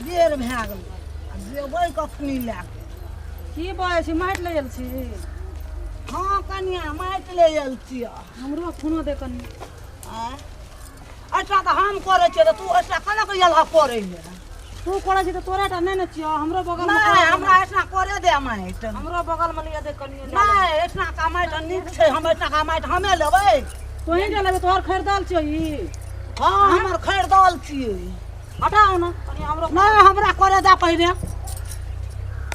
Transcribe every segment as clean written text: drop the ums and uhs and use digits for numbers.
बेर भए गेलै, आ जेबै कखनी लए कऽ? की बजै छी, माटि ले आयल छी? हँ कनिया, माटि ले आयल छियै। हमरो खूनो दे कनि। आँय, एहिठाम तऽ हम करै छियै तऽ तू एहिठाम केना कऽ एलह करै लए? तू करै छी तऽ तोरे टा नहि ने छियौ, हमरो बगलमे। नहि, हमरा एहिठाम करे दे माटि। हमरो बगलमे लिअ दे कनि। नहि, एहिठाम का माटि नीक छै, हम एहिठाम का माटि हमे लेबै। तोही जे लेबै, तोहर खरीदल छियौ ई? हँ, हमर खरीदल छियै। हटाउ ने कनि हमरो। नहि, हमरा करे दे पहिने।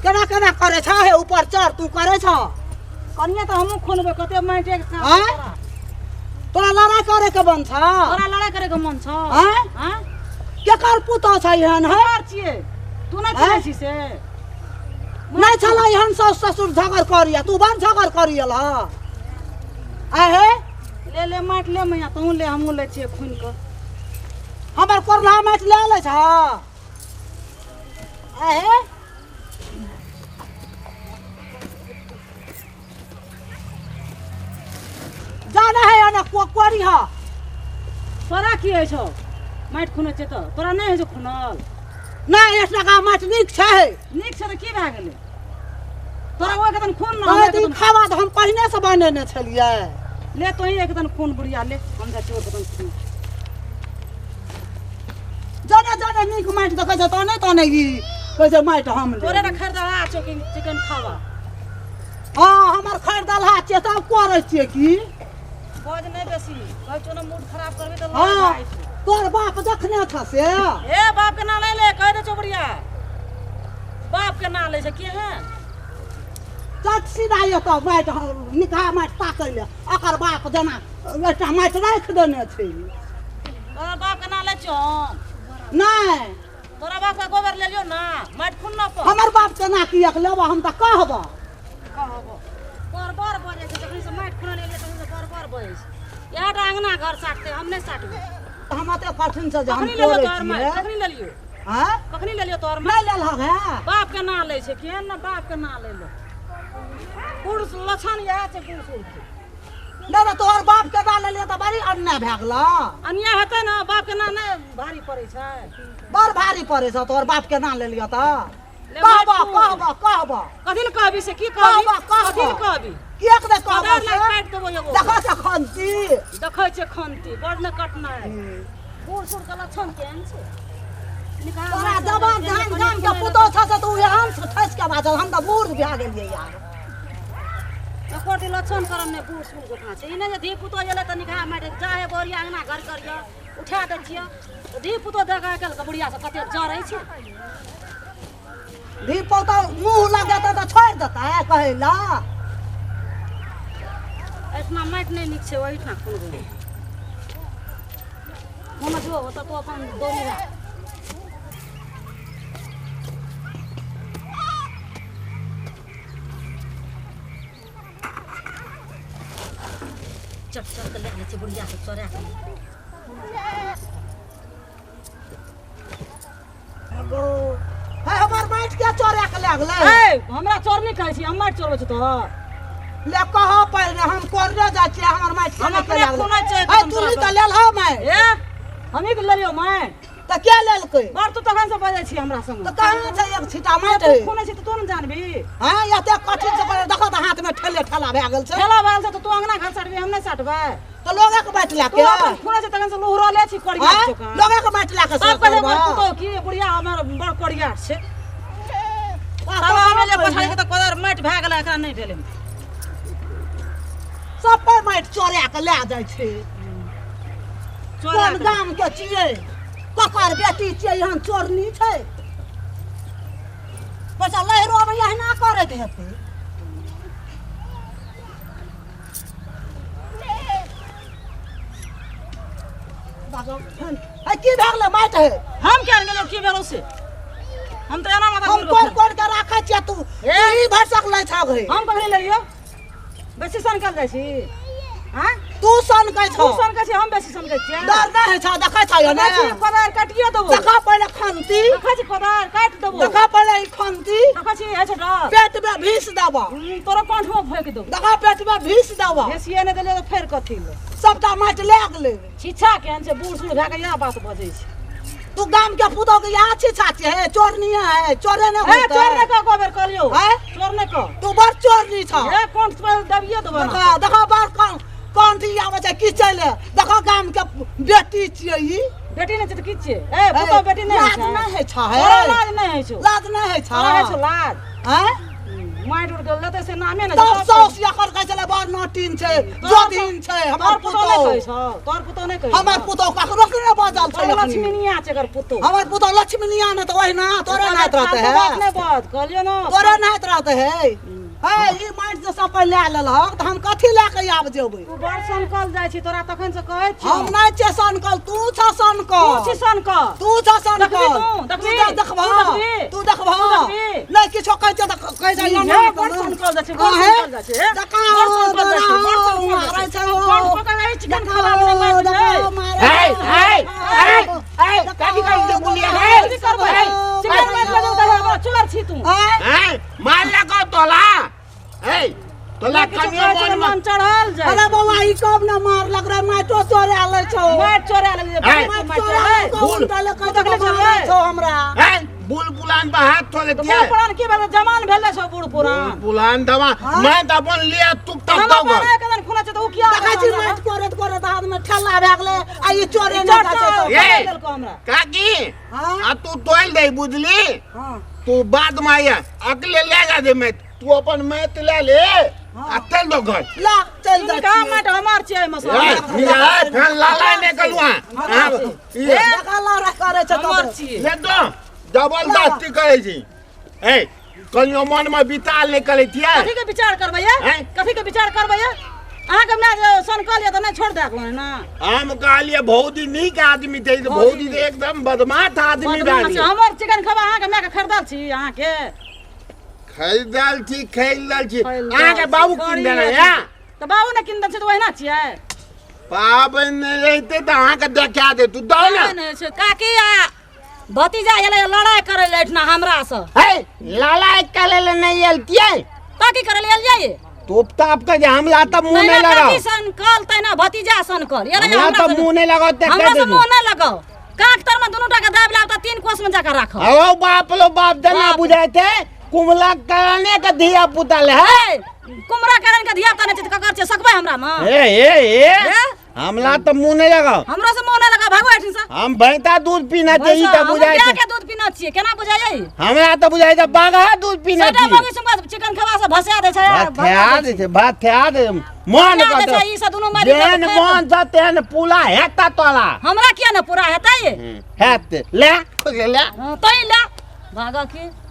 केना केना करे छ हे? ऊपर चढ़, तू करे छ। कनिए तऽ हमहूँ खुनबै, कते माटिए के काम आँय? छै तोरा? तोरा लड़ाइ करे के मन छ? तोरा लड़ाइ करे के मन छौ? आँय? आँय? केकर पुतोह छ एहन है? केकर छियै? तू नहि चिन्है छी से? नहि छलै एहन साउस ससुर झगड़ करिया, तू बड़ झगड़ करियल ह आहे। ले ले माटि ले मैया, तहूँ ले, हमहूँ लै छियै खुनि कऽ। हमर कोरला माटि ले लै छ आहे। जाना है ना कोरी ह। तोरा की होइ छौ? माटि खुनै छै तऽ तोरा नहि होइ छौ खुनल? नहि, एक टका माटि नीक छै। नीक छै तऽ की भए गेलै? तोरा ओहि के खून न कहै तऽ ई खावा तऽ हम पहिने से बनेने छलियै। ले तोही एक दन खून बुढ़िया ले, हम जाइ छियै ओहि के खून। जने जने नीक माटि देखै छै तने तने ई कहै छै माटि हम लेब। तोरे ने खरीदला छौ कि चिकन खावा? हँ, हमर खरीदलहा छियै तब करै छियै की। बज नहि बेसी, कहै छौ ने, मूड खराब करबी तऽ हँ लड़ जाइ छै। तोर बाप जखने छ से। हे, बाप के नाम नहि ले, कहि दे छौ बुढ़िया, बाप के नाम लै छै केहन। चट सीधा एतऽ माटि निकहा माटि ताकै ले, ओकर बाप जेना एकटा माटि राखि देने छै। तोरा बाप के नाम लै छियौ हम? नहि। तोरा बाप के गोबर लेलियौ ना माटि खुन न पर। हमर बाप केना किएक लेबऽ? हम तऽ कहबऽ। कहबो बर बर बजै छै, जखन से माटि खुनल एलियै तखन से बर बर बजै छै। इएह टा अङ्गना घर साटतै, हम नहि साटबै। हम एते कठिन से जे हम कखनी लेलियौ करै तोहर माटि? छियै। कखनी लेलियौ? आँय? कखनी लेलियौ तोहर माटि? नहि लेलहक हे? बाप के नाम लै छै केहन ने, बाप के नाम लै लो। बूढ़ लक्षण इएह छै बूढ़ सूढ़ के। नहि तऽ तोहर बाप के नाम लेलियै तऽ बड़ी अन्याय भए गेलौ। अन्याय हेतै ने, बाप के नाम नहि भारी पड़ै छै? बड़ भारी पड़ै छौ तोहर बाप के नाम लेलियौ तऽ। ले कहबऽ। माटि। कहबऽ, कहबऽ। कथी लए कहबी से? की कहबी? कहबऽ, कहबऽ। कथी लए कहबी? किएक नहि कहबऽ पदार से? लग काटि देबो एगो। देखऽ छ खंती। देखै छै खंती, बड़ ने कटनाइ। बूढ़ सूढ़ के लक्षण केहन छै? निकाल तोरा माटि जवान सब धान कनि गाम के खुनै पुतोह छ से तू एहन से ठसि के बाजल, हम तऽ बूढ़ भए गेलियै यार। एको टी लक्षण करम नहि, बूढ़ सूढ़ जकाँ छै। ई नहि जे धी पुतोह एलै तऽ निकाह माटि जा हे, बोरिया अङ्गना घर करियऽ उठा दै छियै। धी पुतोह देख आइ काल्हिके बुढ़िया सब कते जरै छै। धी पुतोह मुँह लगेतै तऽ छोड़ि देतै कहै लए? एहिठिना माटि नहि नीक छै, ओहिठिना खुनबै। हम जो ओतऽ, तू अपन दौड़ी राख। चट चट के लए लै छै बुढ़िया सब चोरा के। गो हे, हमर माटि के चोरा के लए गेलै? ए, हमरा चोर नहि कहै छी, हम माटि चोरबै छी तोहर? ले कह पहिने, हम कोरने जाइ छियै, हमर माटि हम केना के अपने लए गेलै? खुनै छियै। हे, तू तऽ लेलह माटि। ए, हमही के लेलियौ माटि? तऽ के लेलकै? बड़ तू तखन से बजै छी हमरा संग। तऽ कहाँ छै एक छीटा माटि? तू खुनै छी तऽ तू ने जानबी। हँ, एते कठिन से करे, देखो तऽ हाथ में ठेले ठेला भए गेल छै। ठेला भए गेल छै तऽ तू अंगना घर साटबी, हम नहि साटबै? तऽ लोगे के माटि लए तू के अपन खुनै छै तखन से लुहरले छी कोरिया हँ? चोका। लोगे के माटि लए के सब कहै बड़ करबऽ? पुतोह की बुढ़िया हमर बड़ कोरिया छै। वाह, तब हम एलियै पहिने। पछाड़ी के तऽ कोदार माटि भए गेलै, एकरा नहि भेलै। सब पर माटि चोरा के लए जाइ छै। चोरा कोन के। गाम के छियै, ककर बेटी छियै, एहन चोरनी छै? पैसा लहरो अबैया, एहिना करैत हेतै। है, की भए गेलै माटि है? हम किया गेलियौ, की भेलौ से? हम तऽ एना माथा हम घुरि कऽ कोरि कोरि के राखै छियै, तू ई भरसक लै छौ गे। हम कखनी लेलियौ? बेसी सनकल जाइ छी? आँय? तू सनकै तू छौ। सनकै छी, हम बेसी सनकै छियै? डर नहि होइ छौ? देखै छौ ने? देखै छी कोदारि काटियो देबो। देखा पहिले खंती। देखै छी कोदारि काटि देबो। देखा पहिले ई खंती। देखै छी, होइ छौ डर? पेट में भीस देबो। तोरो कंठ में फैक देबो। देखा, पेट में भीस देबो। भेसिए नहि देलियै तऽ फेर कथी ले? सबटा माटि लए गेलै। छिछा केहन छै, बूढ़ सूढ़ भए कऽ इएह बात बजै छै। तू गाम के पुतोह के यहाँ छी छाती है चोरनी है चोरे ने ए चोर ने कह को बेर कहलियो हैं? चोर ने कह तू बड़ चोरनी छ ए कोन पर दबियो देबो ना देखा देखा बड़ कौन कौन थी आबै छै की चले देखो गाम के बेटी छियै ई बेटी नै छै त की छियै ए पुतोह बेटी नै लाज छै नहि होइ छ तोरा है लाज नै होइ छौ लाज नहि होइ छ तोरा होइ छौ लाज हैं माटि उड़ के लेतै से नामे नै तब छै साउस एकर कहै छलै बड़ नटीन छै जोधीन छै हमर तोर पुतोह नै पुतोह कहै छौ तोर पुतोह नै कहै हमर पुतोह ककरो के नहि बाजल छै तोर अखनी। लक्ष्मीनिया छै एकर पुतोह हमर पुतोह लक्ष्मीनिया ने तऽ ओहिना तोरे नाइत रहते फालतू बात है नै बाज कहलियो ना तोरे नाइत रहते है है ई माटि जे सब लए लेलहक तऽ हम कथी लए के आब जेबै तू बड़ सनकल जाइ छी तोरा तखन से कहै छी हम नहि छियै सनकल तू छ सनकल तू छी सनकल तू छ सनकल देखबी तू, देखबी? तू देखबह तू देखबी? तू देखबह तू देखबी? नहि किछो कहै छै तऽ कहै छै हे, बड़ सनकल जाइ छै, बड़ सनकल जाइ छै, हे। बड़ सनकल जाइ छै, बड़ सनकल जाइ छै। बड़ पकड़ आई चिकन खाला बने मारि दै। हे हे हे हे काकी काकी के बोलिए हे की करबै? चिकन मारि लेबै तऽ हमरा चोर छी तू। हे मार लगो तोला हे तोला किछो कनियो कहै छै मन तऽ मन चढ़ल जाइ अरे बौआ ई कब न मार लग रहा माटो चोरा लै छौ माटि चोरा लगलै, हे, माटि माटि चोरा, चोरा हे। भूल। कहै देखले छै छौ, मारै हे। छौ हमरा हे बुल बुलान पर हाथ थोले तऽ दिया बूढ़ पुरान की भेलै? जवान भेलै छौ बूढ़ पुरान। बुलान दवा मैं तो अपन लिया तुप तक हम दो अपन एक दिन खुना छै तऽ उ किया देखै छी माटि कोरैत कोरैत हाथ में ठेला भए गेलै आ ई चोरे ई नहि चोर जाइ छै चोर ये। पकड़ि देलकौ हमरा। काकी हाँ? आ तू तोल दे बुझली हाँ तू बाद में आया अगले ले जा दे मैं तू अपन मैत ले ले आ चल दो घर ला चल जाइ कहाँ छियै। माटि हमर छियै एहिमे सँ। ए निकाल फैन लाला ने कलुआ हां ये देखा लड़ा करै छै हमर तब छियै। ले दो जबरदस्ती करै छी ए कहियो मन में बिता ले करै छियै कथी के विचार करबै ये? हैं? कथी के विचार करबै ये? अहाँके माय जे सनकल ये तऽ नहि छोड़ देब ना। हम कहलिए भौजी नीक आदमी थे भौजी तो एकदम बदमाश आदमी बदमाश बानी छै। हमर चिकन खेबै अहाँके मायके खरीदल छी अहाँके। खरीदल छी खरीदल छी खरीदल अहाँके छी, बाबू कीन देने खरीदल या छी। तऽ बाबू ने कीन देने छै तऽ ओहिना छियै। पाबनि नहि रहिते तऽ अहाँके देखा दे तू दो ना नहि छै। काकी आ भतीजा एलै लड़ाइ करै लए एहिठिना हमरासँ। हे लाला एक कले ले नहीं एलतियै तऽ की करै लए एलियै? तोप ताप के जे हमला तऽ मुंह तहिना नहीं लगाओ काकी सनकल तहिना भतीजा सनकल। एलै हमरा हमरा तऽ मुंह नहीं लगाओ ते हमरा कह से दे मुँह नहि लगाओ। काँख तरमे दुनू टाके दाबि लाब तऽ 3 कोस में जाके राखब। आओ बाप लो बाप जना बाप। बुझाए थे कुमला कराने के धिया पुता ले है ए, कुमरा कारण के धिया पुता नहि छै तऽ ककर छै? सकबै हमरा मे? ए ए ए ए? हमला तऽ मुंह नहीं लगाओ। हमरो से मुँह नहि लगाओ, भागो एहिठाम से। हम भैंसा दूध पीना चाहिए तऽ बुझाए हम छै के दूध पीना छियै केना बुझाइयै? हमरा तऽ बुझाए छै बाघा दूध पीना सभटा छी मौगी सुनका चिकन खेबा से भसा दै छै भात थया दै छै भात थया दै मन भसा दै कतौ छै, ई सब दुनू मारि जेहन मन छ तेहन पूला हेता तोला हमरा किया ने पूरा हेतै? हेत ले ले तैं ले भागऽ की।